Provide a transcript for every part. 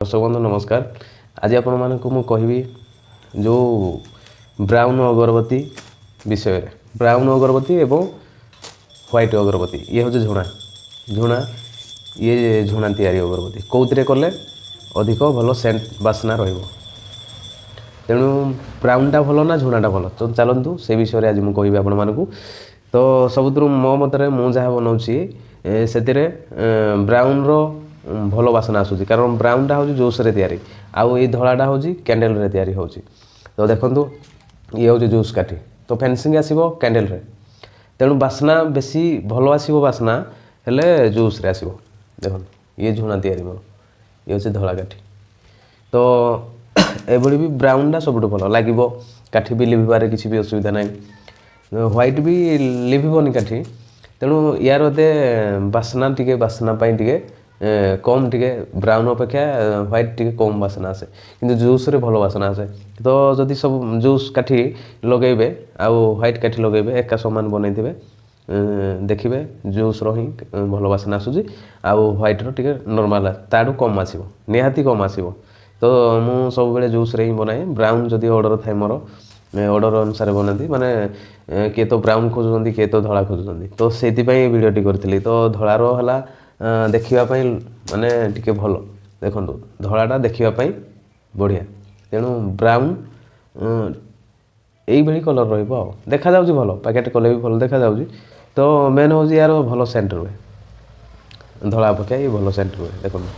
ଦର୍ଶକ ବନ୍ଧୁ, ନମସ୍କାର। ଆଜି ଆପଣମାନଙ୍କୁ ମୁଁ କହିବି ଯେଉଁ ବ୍ରାଉନ୍ ଅଗରବତୀ ବିଷୟରେ, ବ୍ରାଉନ୍ ଅଗରବତୀ ଏବଂ ହ୍ୱାଇଟ୍ ଅଗରବତୀ। ଇଏ ହେଉଛି ଝୁଣା। ଝୁଣା, ଇଏ ଝୁଣା ତିଆରି ଅଗରବତୀ କେଉଁଥିରେ କଲେ ଅଧିକ ଭଲ ସେଣ୍ଟ, ବାସ୍ନା ରହିବ? ତେଣୁ ବ୍ରାଉନ୍ଟା ଭଲ ନା ଝୁଣାଟା ଭଲ? ତ ଚାଲନ୍ତୁ, ସେ ବିଷୟରେ ଆଜି ମୁଁ କହିବି ଆପଣମାନଙ୍କୁ। ତ ସବୁଥିରୁ ମୋ ମତରେ ମୁଁ ଯାହା ବନାଉଛି, ସେଥିରେ ବ୍ରାଉନ୍ର ଭଲ ବାସ୍ନା ଆସୁଛି, କାରଣ ବ୍ରାଉନ୍ଟା ହେଉଛି ଜୁସ୍ରେ ତିଆରି ଆଉ ଏଇ ଧଳାଟା ହେଉଛି କ୍ୟାଣ୍ଡେଲରେ ତିଆରି ହେଉଛି। ତ ଦେଖନ୍ତୁ, ଇଏ ହେଉଛି ଜୁସ୍ କାଠି। ତ ଫେନ୍ସିଂ ଆସିବ କ୍ୟାଣ୍ଡେଲରେ। ତେଣୁ ବାସ୍ନା ବେଶୀ ଭଲ ଆସିବ, ବାସ୍ନା ହେଲେ ଜୁସ୍ରେ ଆସିବ। ଦେଖନ୍ତୁ, ଇଏ ଝୁଣା ତିଆରି ମୋର, ଇଏ ହେଉଛି ଧଳା କାଠି। ତ ଏଭଳି ବି ବ୍ରାଉନ୍ଟା ସବୁଠୁ ଭଲ ଲାଗିବ, କାଠି ବି ଲିଭିବାରେ କିଛି ବି ଅସୁବିଧା ନାହିଁ। ହ୍ୱାଇଟ୍ ବି ଲିଭିବନି କାଠି। ତେଣୁ ୟାର ଏତେ ବାସ୍ନା ଟିକେ, ବାସ୍ନା ପାଇଁ ଟିକେ କମ୍, ଟିକେ ବ୍ରାଉନ୍ ଅପେକ୍ଷା ହ୍ୱାଇଟ୍ ଟିକେ କମ୍ ବାସ୍ନା ଆସେ, କିନ୍ତୁ ଜୁସ୍ରେ ଭଲ ବାସ୍ନା ଆସେ। ତ ଯଦି ସବୁ ଜୁସ୍ କାଠି ଲଗେଇବେ ଆଉ ହ୍ୱାଇଟ୍ କାଠି ଲଗେଇବେ, ଏକା ସମାନ ବନେଇଥିବେ, ଦେଖିବେ ଜୁସ୍ର ହିଁ ଭଲ ବାସ୍ନା ଆସୁଛି ଆଉ ହ୍ୱାଇଟ୍ର ଟିକେ ନର୍ମାଲ୍, ତାଠୁ କମ୍ ଆସିବ, ନିହାତି କମ୍ ଆସିବ। ତ ମୁଁ ସବୁବେଳେ ଜୁସ୍ରେ ହିଁ ବନାଏ। ବ୍ରାଉନ୍ ଯଦି ଅର୍ଡ଼ର ଥାଏ ମୋର, ଅର୍ଡ଼ର ଅନୁସାରେ ବନାନ୍ତି। ମାନେ କିଏ ତ ବ୍ରାଉନ୍ ଖୋଜୁଛନ୍ତି, କିଏ ତ ଧଳା ଖୋଜୁଛନ୍ତି। ତ ସେଇଥିପାଇଁ ଏ ଭିଡ଼ିଓଟି କରିଥିଲି। ତ ଧଳାର ହେଲା ଦେଖିବା ପାଇଁ ମାନେ ଟିକେ ଭଲ। ଦେଖନ୍ତୁ, ଧଳାଟା ଦେଖିବା ପାଇଁ ବଢ଼ିଆ। ତେଣୁ ବ୍ରାଉନ୍ ଏଇଭଳି କଲର୍ ରହିବ ଆଉ ଦେଖାଯାଉଛି ଭଲ, ପ୍ୟାକେଟ୍ କଲେ ବି ଭଲ ଦେଖାଯାଉଛି। ତ ମେନ୍ ହେଉଛି ୟାର ଭଲ ସେଣ୍ଟ ରୁହେ, ଧଳା ଅପେକ୍ଷା ଇଏ ଭଲ ସେଣ୍ଟ ରୁହେ। ଦେଖନ୍ତୁ,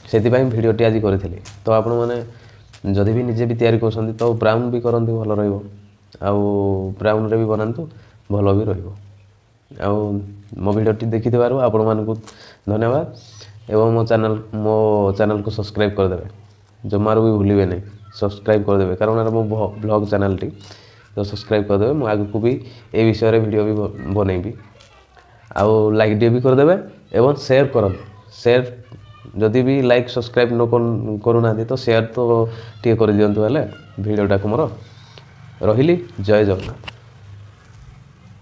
ସେଥିପାଇଁ ଭିଡ଼ିଓଟି ଆଜି କରିଥିଲି। ତ ଆପଣମାନେ ଯଦି ବି ନିଜେ ବି ତିଆରି କରୁଛନ୍ତି, ତ ବ୍ରାଉନ୍ ବି କରନ୍ତୁ, ଭଲ ରହିବ। ଆଉ ବ୍ରାଉନ୍ରେ ବି ବନାନ୍ତୁ, ଭଲ ବି ରହିବ। ଆଉ ମୋ ଭିଡ଼ିଓଟି ଦେଖିଥିବାରୁ ଆପଣମାନଙ୍କୁ ଧନ୍ୟବାଦ ଏବଂ ମୋ ଚ୍ୟାନେଲ୍କୁ ସବସ୍କ୍ରାଇବ୍ କରିଦେବେ। ଜମାରୁ ବି ଭୁଲିବେ ନାହିଁ, ସବସ୍କ୍ରାଇବ୍ କରିଦେବେ, କାରଣ ଏଇଟା ମୋ ବ୍ଲଗ୍ ଚ୍ୟାନେଲ୍ଟି। ତ ସବସ୍କ୍ରାଇବ୍ କରିଦେବେ, ମୁଁ ଆଗକୁ ବି ଏ ବିଷୟରେ ଭିଡ଼ିଓ ବି ବନେଇବି। ଆଉ ଲାଇକ୍ ଟିକେ ବି କରିଦେବେ ଏବଂ ସେୟାର କରନ୍ତୁ। ସେୟାର ଯଦି ବି ଲାଇକ୍ ସବସ୍କ୍ରାଇବ୍ ନ କରୁନାହାନ୍ତି, ତ ସେୟାର ତ ଟିକେ କରିଦିଅନ୍ତୁ ହେଲେ ଭିଡ଼ିଓଟାକୁ ମୋର। ରହିଲି, ଜୟ ଜଗନ୍ନାଥ।